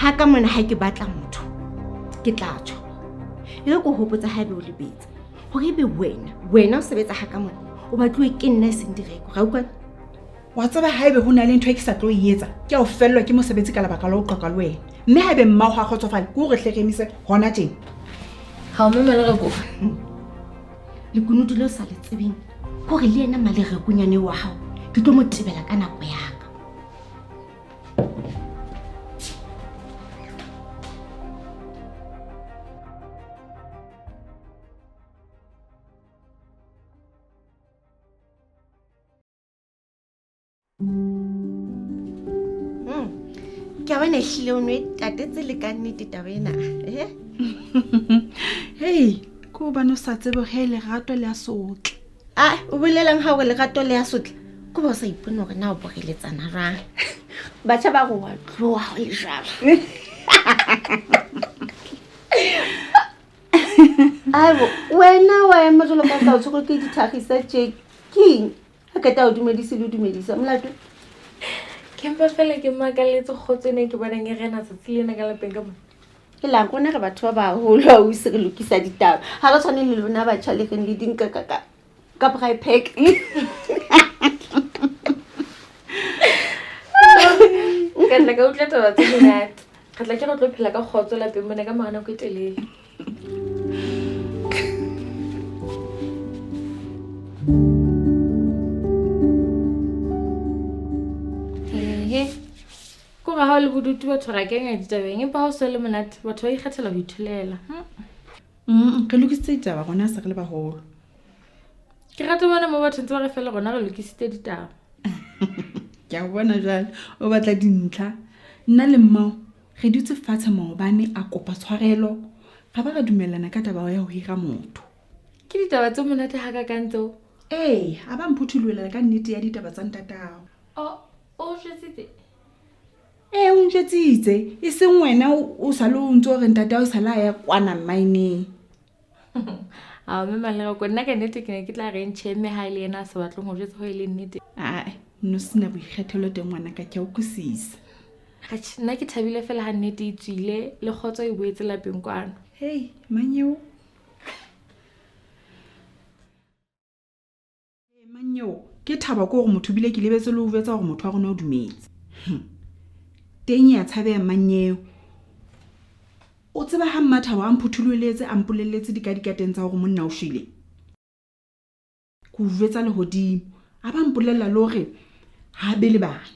Ga ka mona ga ke batla motho ke tla tjho. E re ko hopotsa ha ebe o lebetse gore ebe wena wena o sebetsa ga ka mona o batluwe ke nna e seng Direko, ga utlwana? Wa tseba ha ebe ho na le ntho e ke sa tlo e etsa, ke a o fellwa ke mosebetsi ka lebaka la ho qoqa le wena. Mme ha ebe mmao ha kgotsofale, ke hore hle re emise hona tjena. Ga o mme Malereko. Lekunutu le o sa le tsebeng kore le ena malerekonyane wa gago ke tlo mo tebela ka nako yaka. Ke a bona ehlile o no e tatetse le ka nnete taba ena. Eh? Hei, ke hobane o sa tsebe ge lerato le a sotle. A o bolelang ga gore lerato le a sotle? Ko ba o sa ipone gore na o bogeletsana jang. Batjha ba go wa tloa go le jalo. Aibo, wena wa ema jalo ka ka o tshwerwe ke dithagisa tje. Keng? Ha qeta o dumedise le o dumedisa molato. Ke mpa fela ke makaletse kgotso ena e ke bonang e rena tsatsi lena ka lapeng ka mona. Ke lang rona re batho ba baholo a o se re lokisa ditaba. Ha re tshwane le lona batjha le reng le dinka ka ka ka braai pack. Ka tla ka utlwa taba tse monate. Re tla ke re tlo phela ka kgotso lapeng mona ka mora nako e telele. Ehe. Ko ga o le bodutu batho ra kenya ditabeng empa ha o se le monate batho ba ikgethela ho itholela. Re lokisitse ditaba rona se re le baholo. Ke rata bona mo batho ntse ba re fela rona re lokisitse ditaba. Ke a bona jwale o batla dintlha. Nna le mmao re dutse fatshe maobane a kopa tshwarelo ra ba ra dumellana ka taba ya ho hira motho. Ke ditaba tse monate hakakang tseo? Ee, a ba mphuthulohela ka nnete ya ditaba tsa ntatao. O jwetsitse? Ee, o njwetsitse. E seng wena o sa le o ntse o re ntatao sa le a ya kwana mmineng. A mme Malereko, nna ka nnete ke ne ke tla reng tjhe, mme ha e le yena a sa batleng ho jwetsa ho e le nnete. Ae, no sena boikgethelo teng ngwana ka, ke a utlwisisa. Atjhe, nna ke thabile fela ha nnete e tswile le kgotso e boetse lapeng kwano. Hei, manyeo. Manyeo, ke thaba ko hore motho bile ke lebetse le ho jwetsa hore motho wa rona o dumetse. Teng ya tshabeha manyeo. O tseba ha Mmathabo a mphuthulohiletse a mpolelletse dikadikateng tsa hore monna o shwele. Ke o jwetsa lehodimo. A ba mpolella le hore ha be le bana.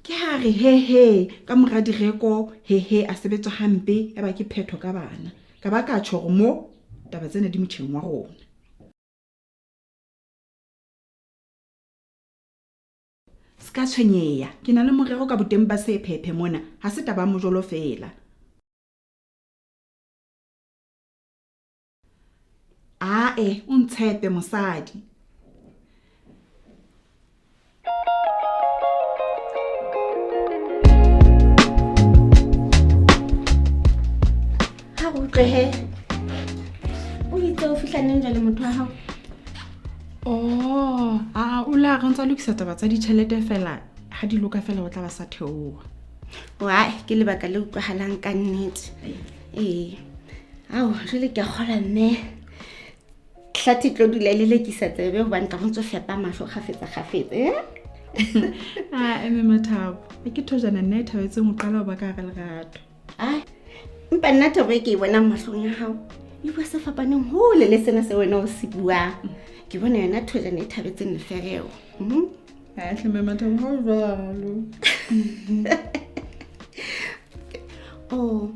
Ke ha re he he ka mora Direko he he a sebetswa hampe ya ba ke phetho ka bana. Ka ba ka tjho hore mo taba tsena di motjheng wa rona. Se ka tshwenyeha, ke na le morero ka boteng ba sephephe mona, ha se taba ya mojolo feela. Ae, o ntshepe mosadi. Ha re utlwe he. O itse o fihla neng jwale motho wa hao? Oh, a o la re ntse a lokisa taba tsa ditjhelete fela, ha di loka fela o tla ba sa theoha. Wa, ke lebaka le utlwahalang ka nnete. Ee. Ao, jwale ke a kgolwa mme. Hlathi tlo dula e lelekisa tsebe hobane ka bontse fepa mahlo kgafetsa kgafetsa. Eh? Ah, eme Mathabo. Ke thojana nna e thabetseng ho qala ho ba ka hara lerato. Ai, empa nna thabo e ke e bonang mahlong a hao e bua se fapaneng hole le sena se wena o se buang. Ke bona yona thojana e thabetseng lefereo. Ai, hle mme Mathabo, ha o jwalo. Oh,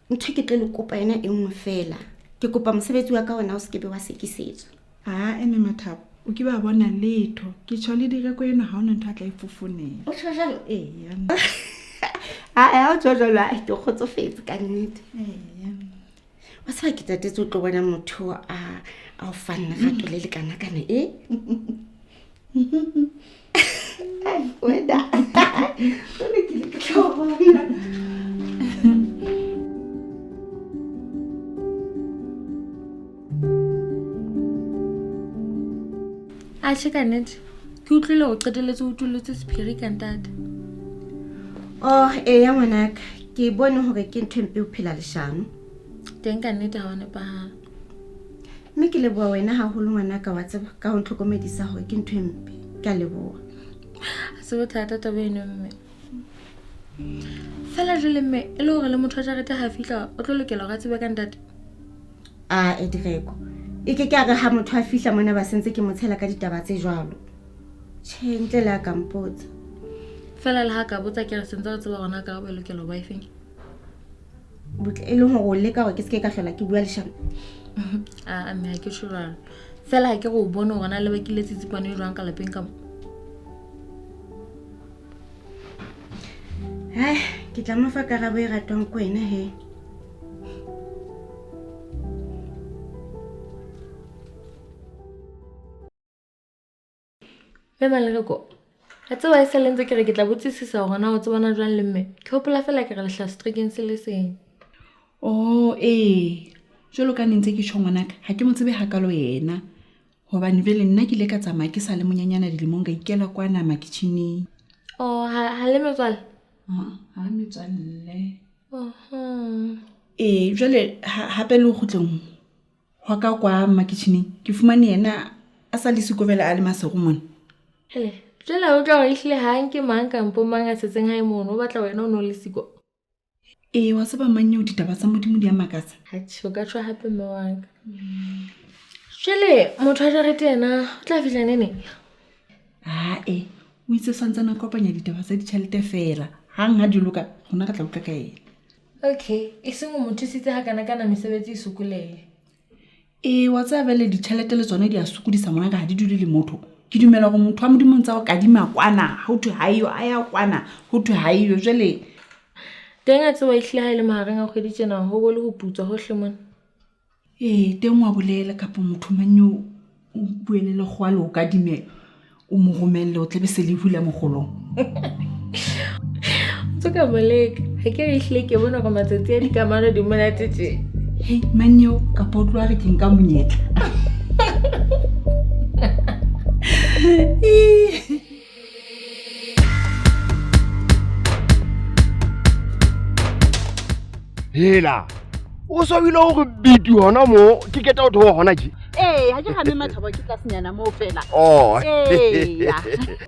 ntho ke tlo le kopa yona e nngwe fela. Ke kopa mosebetsi wa ka ona o se ke be wa sekisetswa. Ah, eme Mathabo, o ke ba bona letho. Ke tjho le Direko eno ha ona ntho a tla e fofonela. O tjho jwalo? Eya. Ah, ha o tjho jwalo, ai, ke kgotsofetse ka nnete. Eya. Wa tseba ke tatetse o tlo bona motho a o fang lerato le lekanakana e? Ai, wena. O lokile, ke tla o bona. Atjhe ka nnete, ke utlwile o qetelletse o utullotse sephiri ka ntate. Oh, eya ngwanaka, ke bone hore ke ntho e mpe ho phela leshano. Teng ka nnete ha o nepahala. Mme ke leboha wena haholo ngwanaka wa tseba ka ho ntlhokomedisa hore ke ntho e mpe. Ke a leboha. Ha se bothata taba eno mme. Fela jwale mme e le hore le motho wa jarete ha fihla o tlo lokela hore a tsebe ka ntate. A Edireko. E ke ke a re ha motho a fihla mona ba sentse ke mo tshela ka ditaba tse jwalo. Tjhe, ntle le a ka mpotsa. Fela le ha ka botsa ke re sentse re tseba hore na karabo e lokela ho ba efeng. Butle e leng hore o leka hore ke se ke ka hlola ke bua leshano. A mme ha ke tjho jwalo. Fela ha ke re o bone hore na le bakile tsitsipano e jwang ka lapeng ka mo. Hai, ke tla mo fa karabo e ratwang ke wena he. Mme Malereko, a tseba e sale ntse ke re ke tla botsisisa hore na o tsebana jwang le mme. Ke hopola fela ke re lehla setrekeng se le seng. Oh, ee. Jwalo ka ne ntse ke tjho ngwanaka, ha ke mo tsebe hakalo yena. Hobane jwale nna ke ile ka tsamaya ke sa le monyenyana dilemong ka ikela kwana makitjheneng. Oh, ha le metswalle? Ha re metswalle. Ee, jwale hape le ho kgutleng hwa ka kwa makitjheneng ke fumane yena a sa le siko fela a le masego mona. Hele, jwale o utlwa hore ehlile ha nke mang kampo mang a setseng hae mono, o batla wena o no le siko. Ee, wa tseba mang eo ditaba tsa Modimo di a makatsa. Atjhe, o ka tjho hape mme wa ka. Jwale motho wa jarete yena o tla fihla neneng? Ae, o itse santsane a kopanya ditaba tsa ditjhelete fela. Hang ha di loka, rona re tla utlwa ka yena. Okay, e seng o mo thusitse hakana-kana mesebetsi e sokolehe. Ee, wa tseba bjale ditjhelete le tsona di a sokodisa ngwanaka, ha di dule le motho. Ke dumela hore motho wa Modimo o ntse a o kadima kwana, ho thwe ha eyo, a ya kwana, ho thwe ha eyo. Jwale teng a tseba ehlile ha e le mahareng a kgwedi tjena ho bo le ho putswa hohle mona. Ee, teng wa bolela kapa motho mang eo o bue le lekgowa le o kadime, o mo romelle, o tlabe se le hula mokgolong. Ntse ka moleka, ha ke re ehlile ke bona hore matsatsi a dikamano di monate tje. Hei, mang eo kapa o tloha re ke nka monyetla. Hela, o swabile hore bitu hona mo ke keta ho theoha hona ke. Ee, ha ke gane Mathabo ke tlasenyana moo fela. Oh. Eya.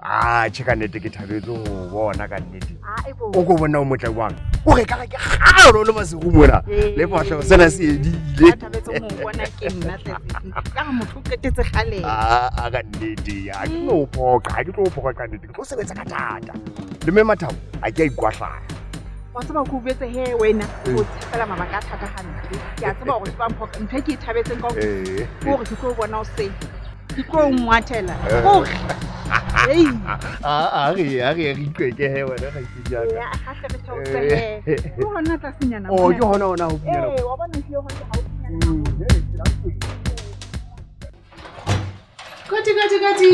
Ah, tjhe ka nnete ke thabetse ho bona ka nnete. Ai bo. O ko bona o motle jwang. O re ka re ke kgale o le masigo mona. Ee. Le fahleho sena se edile. A thabetse ho bona ke nna tletse. Ka re motho o qetetse kgale. Ah, ka nnete. Ha ke tlo phoqa, ha ke tlo phoqa ka nnete. Ke tlo sebetsa ka thata. Le mme Mathabo ha ke a ikwahlaya. Wa tseba ke o jwetse he wena, o tshepela mabaka a thata hampe. Ke a tseba hore ke ba mphoqa. Ntho e ke e thabetseng ka hore ke hore ke tlo bona hoseng. Ke tlo ngwathela. Hore. Ei. A re re iqeke he wena kgaitsedi ya ka. Eya, ha hle re theose he. Ke hona tlasenyana Oh, mona. ke hona hona haufinyana. Ee, wa bona ehlile hona haufinyana. Koti, koti, koti.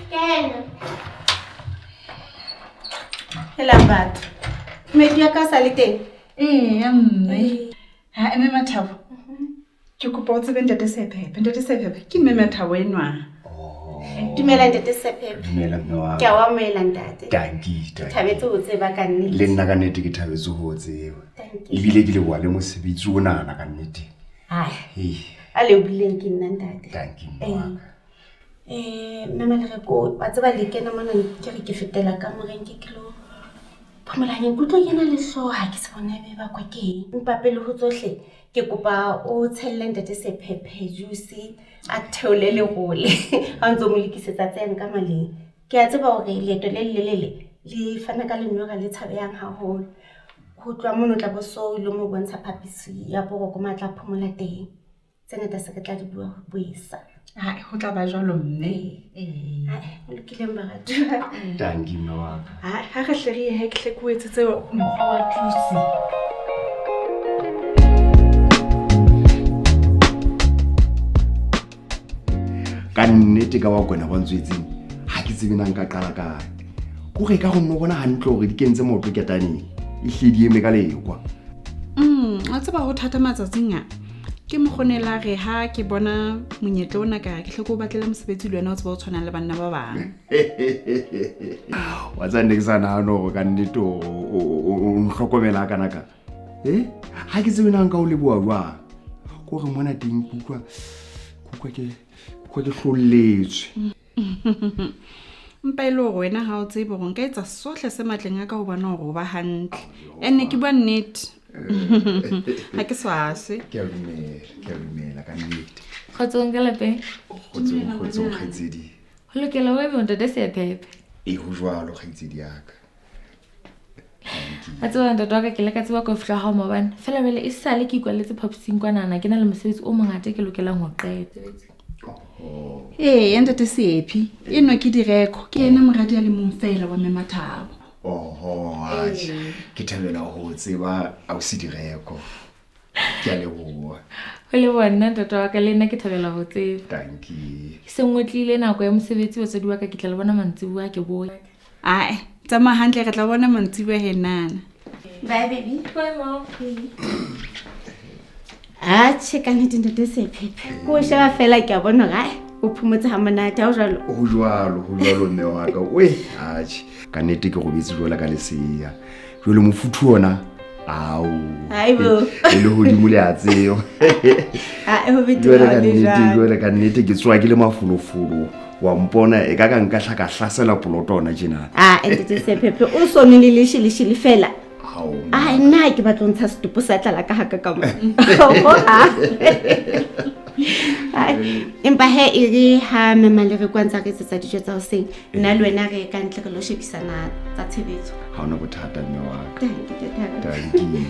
Kena. Hela batho. Medi ya ka sa le teng? Ee, mme. Ha mme Mathabo. Ke kopa o tsebe ntate Sephephe. Ntate Sephephe ke mme Mathabo enwa. Dumela ntate Sephephe. Dumela mme wa Ke a o amohela ntate. Dankie, dankie. Thabetse ho tseba ka nnete. Le nna ka nnete ke thabetse ho tseba. Thank you. Ebile ke leboha le mosebetsi onana ka nnete. Hai. Hei, A le buileng ke nna ntate. dankie mme wa ka. Mme Malereko, wa tseba le kena mona ke re ke fetela kamoreng ke kilo phomolang. Ke utlwa ke na le hlooho ha ke se bona ebe e bakwa ke eng. Empa pele ho tsohle ke kopa o tshelle ntate Sephephe juice a theole lerole ha o ntso mo lokisetsa tse yang ka maleng. Ke a tseba hore leeto le lelelele le fana ka lenyora le tshabehang haholo. Ho tloha mono o tla bo so o ilo mo bontsha phapisi ya boroko mo a tla phomola teng. Tse ngata se re tla di bua boesa. Hai, ho tla ba jwalo mme. Ee. Hai, ho lokile baratuwa. Dankie mme wa ka. Ha ha re hle re ye he ke hle ke o etsetse mokgwa wa juice. Ka nnete ka wa kona ba ntswetseng, ha ke tsebe na nka qala kae. Kore ka go nno bona hantle hore di kentse maoto ketaneng. E hle di eme ka lekwa. Wa tseba ho thata matsatsing a. Ke mokgonela re ha ke bona monyetla ona ka ke hle ke o batlele mosebetsi le wena o tseba o tshwanang le banna ba bang. Wa tseba ne ke sa nahane hore ka nnete o ntlhokomela kana ka. Ha ke tsebe na nka o leboha jwang. Ke hore mona teng ke utlwa ke hlolletswe. Mpa e le hore wena ha o tsebe hore nka etsa sohle se matleng a ka ho bona hore o ba hantle. Ene ke bua nnete. Ha ke swaswe. Ke a dumela ka nnete. Kgotsong ka lapeng. Kgotsong kgaitsedi. Ho lokela ho ebe ntate Sephephe. Ee, ho jwalo kgaitsedi ya ka. A tseba ntate wa ka ke le ka tseba ko fihla hao maobane. Feela jwale e sale ke ikwalletse phaposing kwanana ke na le mosebetsi o mongata ke lokelang ho qeta. Ee, ntate Seephi, enwa ke Direko, ke yena moradi a le mong fela wa mme Mathabo. Oho, atjhe, ke thabela ho tseba ausi Direko. Ke a leboha. Ho leboha nna ntate wa ka, le nna ke thabela ho tseba. Dankie. Ke se ngotlile nako ya mosebetsi batswadi wa ka, ke tla le bona mantsibuya ke boya. Ae, tsamaya hantle, re tla bona mantsibuya he nana. Bye baby. Bye mom. Atjhe, ka nnete ntate Sephephe. Ko o sheba fela ke a bona hore ae, o phomotse ha monate, ha o jwalo? Ho jwalo mme wa ka. Oe, atjhe, ka nnete ke robetse jwalo ka lesea. Jwale mofuthu ona, ao. Haibo. E le hodimo le a tseba. Ae, ho betere Jwale ka ha o le nnete, jwalo. jwale ka nnete ke tsoha ke le mafolofolo. Wa mpona e ka ka nka hla ka hlasela poloto hona tjena. Ah, ntate Sephephe, o so nwe le lesheleshele fela. Hao. Ai, nna ha ke batla ho ntsha setopo sa tlala ka haka ka mo. Ai, empa he e re ha mme Malereko a ntse a re etsetsa dijo tsa hoseng, nna le wena re ka ntle re lo shebisana tsa tshebetso. Ha hona bothata mme wa ka. Dankie, ntate. Dankie.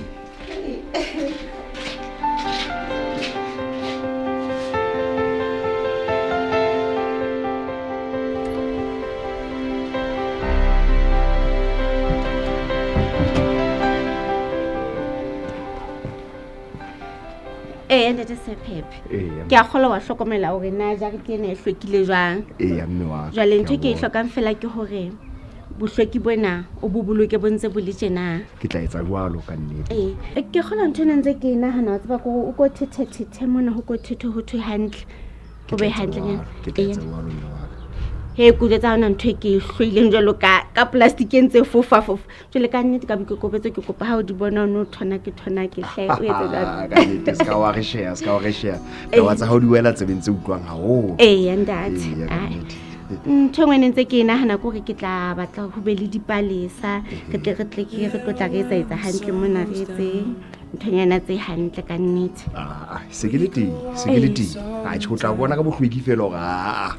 Ee, ntate Sephephe. Ee, Ke a kgolwa wa hlokomela hore na jarete ena e hlwekile jwang. Ee, mme wa ka. Jwale ntho Ke a ke e bona. hlokang fela ke hore bohlweki bona o bo boloke bo ntse bo le tjena. Ke tla etsa jwalo ka nnete. Ee, ke kgolwa ntho ena ntse ke e nahana, wa tseba ke hore o ko thethe-thethe mona, ho ko thethe ho thwe hantle. Ke Ho tla be etsa hantlenyana. jwalo, ke tla Ee. etsa jwalo mme wa ka. He, ke utlwetse ha hona ntho e ke e hlwaileng jwalo ka plastic e ntse fofa-fofa. Jwale ka nnete ka boikokobetso ke kopa ha o di bona o no thonake-thonake hle, o etse jwalo. Ka nnete, se ka wa re share, se ka wa re share. Taba tsa hao di wela tsebeng tse utlwang haholo. Ee, ntate. Ee, ka Ai. nnete. Ntho e nngwe ne ntse ke e nahana ke hore ke tla batla ho be le dipalesa, re tle re tle ke re tlo tla re etsa etsa hantle mona, re etse nthonyana tse hantle ka nnete. Ah, se ke le teng, se ke le teng. Atjhe, o tla bona ka bohlweki fela hore, ah,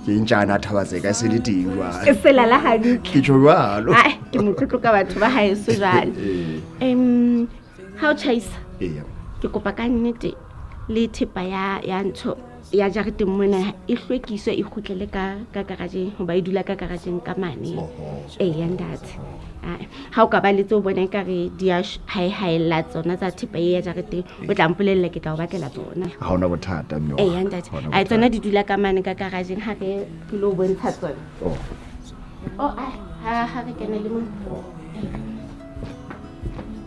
ke ntjana thaba tse ka se le teng jwale. E selala hantle. Ke tjho jwalo. Ai, ke motlotlo ka batho ba haeso jwale. Ee. Ha o tjhaisa, Ee. ke kopa ka nnete le thepa ya ntho ya jareteng mona e hlwekiswe, e kgutlele ka garageng, hoba e dula ka garageng ka mane. Ee, ntate. Ai, ha o ka ba le tseo bona ekare di a haehaella tsona tsa thepa e ya jareteng, o tla mpolella, ke tla o batlela tsona. Ha hona bothata mme wa Ee, ka. ntate. Ha hona Ai, bothata. tsona di dula ka mane ka garageng, ha re ke lo bontsha tsona. Oh. Oh, ai, ha re kene le mona.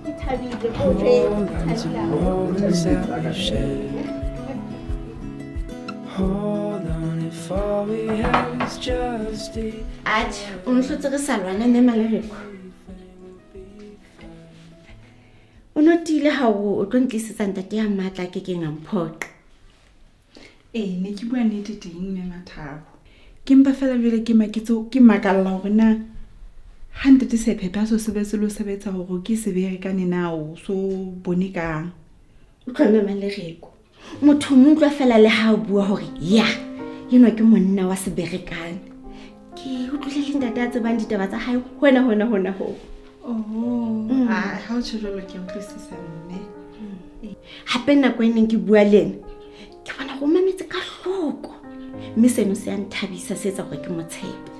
Ke thabile, ko jwetse, ke thabile haholo. Hold on, if all we have is just a Atjhe, o nhlotse re sa lwana mme Malereko. O no tiile ha o tlo ntlisetsa ntate ya matla a kekeng a mphoqa. Ee, ne ke bua nnete teng mme Mathabo. Ke mpa fela jwale ke maketse, ke makalla hore na ha ntate Sephephe a so sebetse le ho sebetsa hore ke seberekane na o so bone kang. Utlwa mme Malereko, motho mo utlwa fela le ha o bua hore ya, enwa ke monna wa seberekane. Ke utlwile le ntate a tsebang ditaba tsa hae hona hona hona ho. Oho, ah, ha o tjho jwalo ke utlwisisa mme. Hape nako e neng ke bua le ena, ke bona hore o mametse ka hloko. Mme seno se a nthabisa, se etsa hore ke mo tshepe.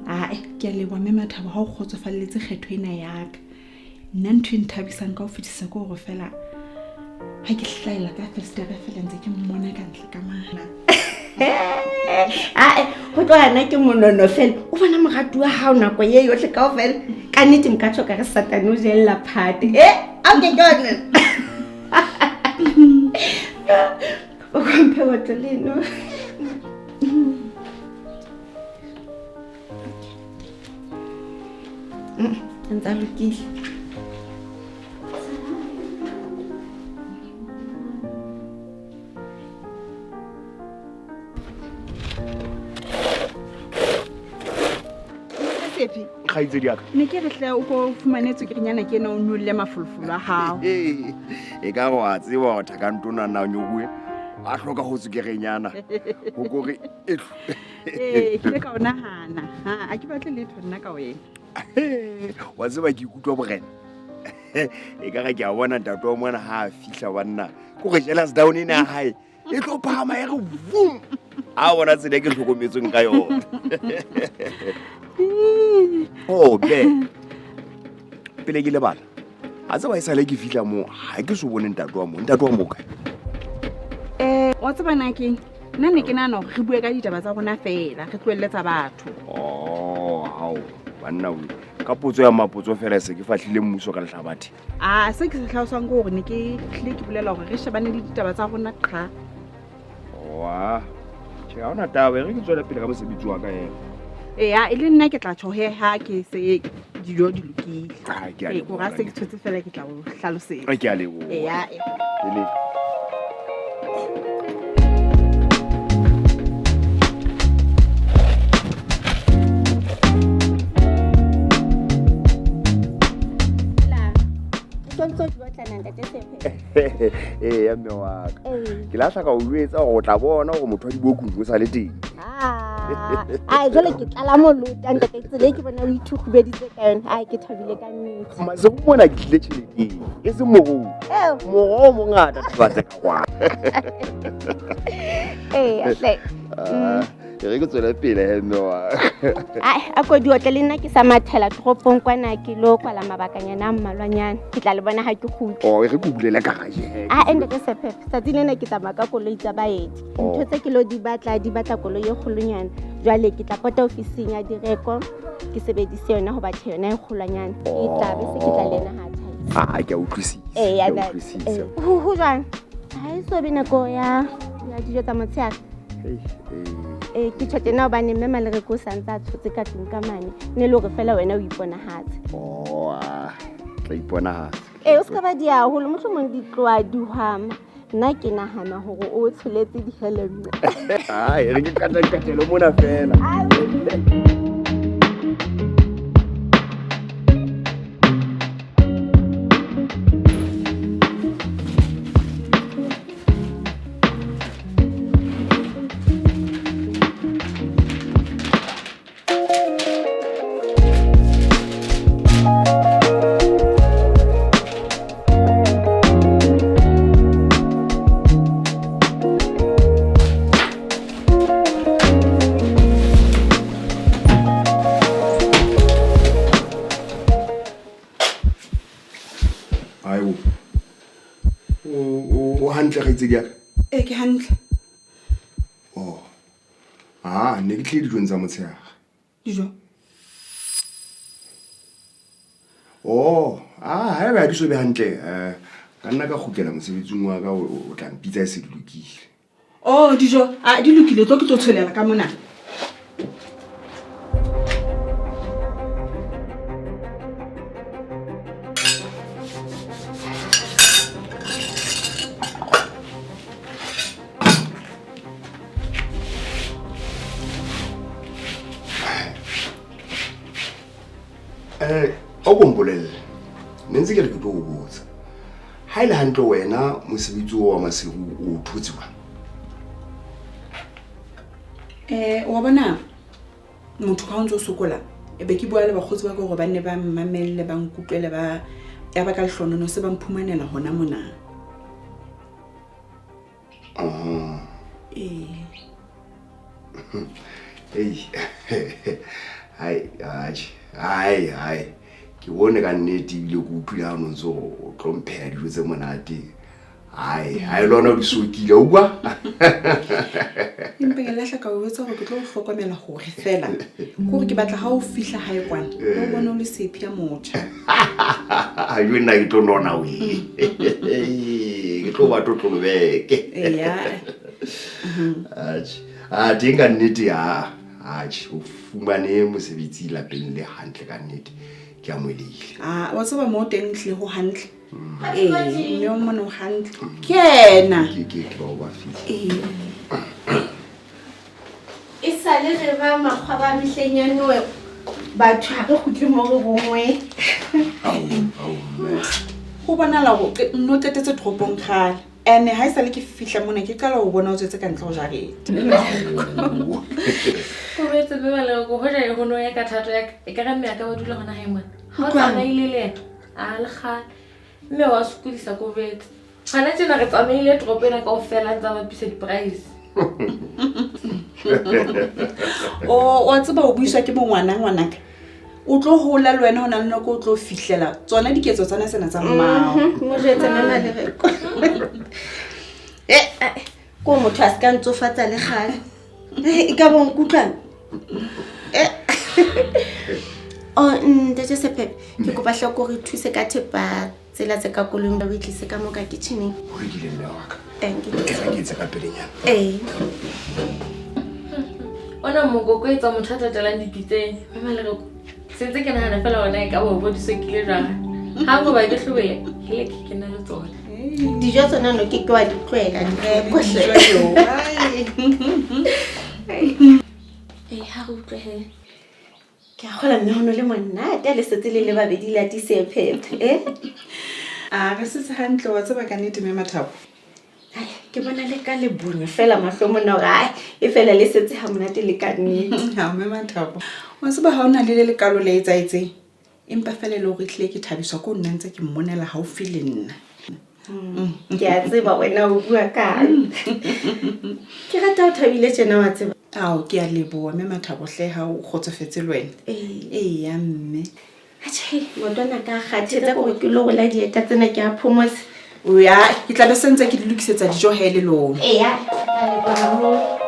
Ae, ke a leboha mme Mathabo ha o kgotsofalletse kgetho ena ya ka. Nna ntho e nthabisang ka ho fetisa ke hore fela ha ke hlahella ka festere fela ntse ke mmona ka ntle ka mane. Ae, ho tloha nna ke monono fela, o bona moratuwa wa hao nako e yohle kaofela. Ka nnete nka tjho ka re Satane o jella phate. A o ke ke wa nna? O komphe botlo leno. Ntse a lokile. Sefi. Kgaitsedi ya ka. Ne ke re hle o ko fumane tswekerenyana ke ena o nyolle mafolofolo a hao. E ka go a tseba gore thakantona na nyokoe a hloka go tswekerenyana go kore e Ee, ke ile ka o nahana. Ha, a ke batle letho nna ka wena. Wa tseba ke ikutlwa borena. E ka re ke a bona ntate wa mona ha a fihla banna. Ko re jealous down ena ya hae e tlo phahama e re boom. A bona tsela e ke hlokometsweng ka yona. Oh, be. Pele ke lebala. A tseba e sale ke fihla moo, ha ke so bone ntate wa moo. Ntate wa moo kae? Wa tseba na keng? Nna ne ke nahana hore re bue ka ditaba tsa rona feela, re tlohelle tsa batho. Oh, hao, banna we. Ka potso ya mapotso fela e se ke fahlile mmuso ka lehlabathe. A se ke se hlalosang ke hore ne ke hlile ke bolela hore re shebane le ditaba tsa rona qha. Wa. Tjhe, ha hona taba, e re ke tswele pele ka mosebetsi wa ka ena. Eya, e le nna ke tla tjho he ha ke se dijo di lokile. Ah, ke a Ee, kore ha leboha. se ke tshotse fela ke tla o hlalosetsa. Ke a leboha. Eya, Ke le Tsontso di otlana ntate Sepe. Ee, ya mme wa ka. Ee. Ke lahla ka o jwetsa hore o tla bona hore motho wa dibokung o sa le teng. Ah, ai jwale ke tlala molota ntate tsela e ke bona o ithukhubeditse ka yona. Ai ke thabile ka nnete. Maseru mona ke tlile tjheleteng, e seng morung. Eo. Moroho o mongata Tubatse ka kwana. Ee, ahle. Ah, e re ke tswele pele he mme wa ka. Ai, a ko di otle le nna ke sa mathela toropong kwana ke lo kwala mabakanyana a mmalwanyana. Ke tla le bona ha ke kgutla. Oh, e re ke o bulele garage he. A ntate Sephephe, tsatsi lena ke tsamaya ka koloi tsa baeti. Oh. Ntho tse ke lo di batla, di batla koloi e kgolonyana. Jwale ke tla pota ofising ya direko, ke sebedise yona ho batla yona e kgolwanyana. Ke tla be se ke tla le ena ha tjhaisa. Ah, ke a utlwisisa. Ee, ya Ke a ntate. utlwisisa. Ee. Ho jwang? Ha e so be nako ya dijo tsa motshehare. Hei, ee. Ee, ke tjho tjena hobane mme Malereko o sa ntse a tshotse ka tlung ka mane. Ne le hore fela wena o iponahatse. Oh, ah, tla iponahatsa. Ee, o ska ba di haholo, mohlomong di tloha di hwama. Nna ke nahana hore o tsholetse diheleme. Ai, re ke qata-qatelo mona fela. Ai bo. O hantle kgaitsedi ya ka? Ee, ke hantle. Oh. Ah, ne ke tlile dijong tsa motshehare. Dijo? Oh, ah, haeba ha di so be hantle, ka nna ka kgutlela mosebetsing wa ka o tla mpitsa e se di lokile. Oh, dijo, ah, di lokile, tlo ke tlo tsholela ka mona. O ko mpolelle. Ne ntse ke re ke tlo o botsa. Ha e le hantle wena mosebetsi oo wa Maseru o o thotse jwang? Wa bona motho ha o ntso sokola, e be ke bua le bakgotsi ba ka hore ba nne ba mmamelle, ba nkutlwele, ba ya ba ka lehlonono se ba mphumanela hona mona. Ah. Ee. Ei. Hai, atjhe. Hai, hai. Ke bone ka nnete ebile ke utlwile ha o no ntso o tlo mpheha dijo tse monate. Ai, ha e lona o di sokile, o utlwa? Empa ke lahla ka o etsa hore ke tlo o hlokomela hore fela. Ke hore ke batla ha o fihla hae kwana, o bone o le sephi ya motjha. Jo nna ke tlo nona we. Ke tlo ba tlotlolobeke. Eya. Atjhe. A teng ka nnete ha. Atjhe, o fumane mosebetsi lapeng le hantle ka nnete. Ke amohelehile. Ah, wa tseba mo teng hle ho hantle. Ee, mme o mone o hantle. Ke ena. Ke ke ke ba o ba fihla. Ee. E sale re ba makgwa ba mehleng ya Noe, batho ha re kgutle mo re rongwe. Ao, ao mme. Ho bonahala hore nno qetetse toropong kgale. Ene ha esale ke fihla mona ke qala ho bona o tswetse ka ntle ho jarete. Ko boetse mme ba lere ko hoja e hono ya ka thato ya ka, e ka re mme a ka ba dula hona hae mona. Ha o tsamaile le yena, a le kgale. Mme wa sokodisa ko boetse. Hona tjena re tsamaile toropo ena kaofela ntse a bapisa di-price. O wa tseba o buiswa ke bongwana ngwanaka. O tlo hola le wena ho na le nako o tlo fihlela tsona diketso tsona tsena tsa mmao. Mo jwetse mama Lereko. Ko motho a se ka ntsofatsa le kgale. E ka bo nkutlwang. Oh, ntate Sephephe, ke kopa hle ko re thuse ka thepa tsela tse ka koloing o e tlise ka mo ka kitcheneng. Ho lokile mme wa ka. Thank you. E re ke etse ka pelenyana. Ee. Ona mokoko e tswa motho a tatelang dipitseng. Mama Lereko, sentse ke nahana fela hore na e ka ba o bo di sokile jwang. Ha nko ba ke hlobele, ke le ke na le tsona. Dijo tsona no ke ke wa di tlohela, di reko hle. Ee, ha re utlwe he. Ke a kgolwa mme ho no le monate ha le setse le le babedi la Disephephe, eh? A re setse hantle wa tseba ka nnete mme Mathabo. Ai, ke bona le ka lebonyo fela mahlo mona hore ai, e fela le setse ha monate le ka nnete. Ha mme Mathabo. Wa tseba ha ona le le lekalo le etsaetseng. Empa fela e le hore ehlile ke thabiswa ke ho nna ntse ke mmonela haufi le nna. Ke a tseba wena o bua kang. Ke rata o thabile tjena wa tseba. Ao, ke a leboha mme Mathabo hle ha o kgotsofetse le wena. Ee. Eya mme. Atjhe, maotwana ka kgathetse ke hore ke lo rola dieta tsena ke a phomotse. Ya, ke tla be se ntse ke di lokisetsa dijo he le lona. Eya, ka leboha haholo.